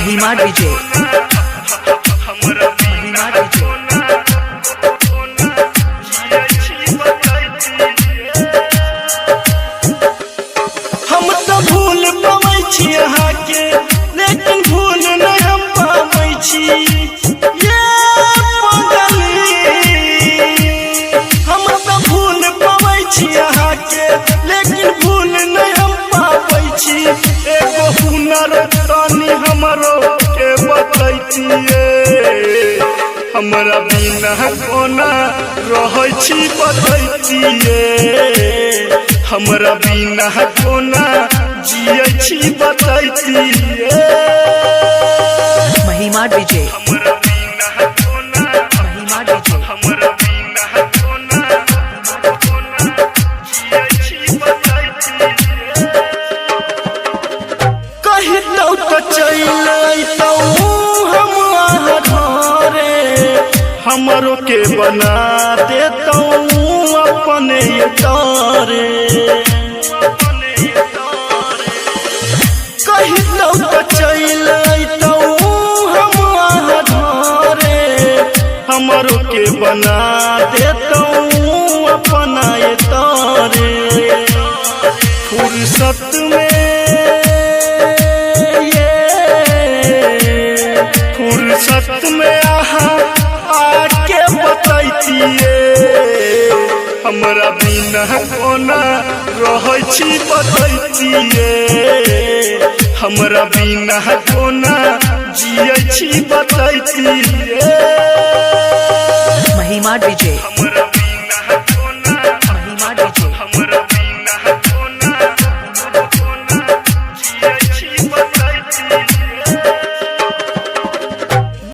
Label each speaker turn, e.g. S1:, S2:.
S1: महिमा डीजे, महिमा डीजे।
S2: हम तऽ भूल पबै छी अहाँके, लेकिन भूल नहि हम पाबै छी। ये पगली, हम तऽ भूल पबै छी अहाँके, लेकिन भूल नहि हम पाबै छी। एगो हुनर तनी हमरो के बतैतिए, हमरा बिना कोना रहै छी बतैतिए, हमरा बिना कोना जियै छी बतैतिए।
S1: महिमा डीजे,
S2: हमरा बिना कोना,
S1: महिमा डीजे,
S2: हमरा बिना कोना कोना जियै छी बतैतिए। कहितौ तऽ चलि अइतौ हम अहाँ घरे, हमरो के बना देतौ अपने तारे। कहितौ तऽ चलि अइतौ हम अहाँ घरे, हमरो के बना देतौ अपना तारे। फुर्सत में ये फुर्सत में अहाँ आके बतैतिए, हमरा बिना कोना रहै छी बतैतिए, हमरा बिना कोना जियै छी बतैतिए।
S1: महिमा डीजे,
S2: हमरा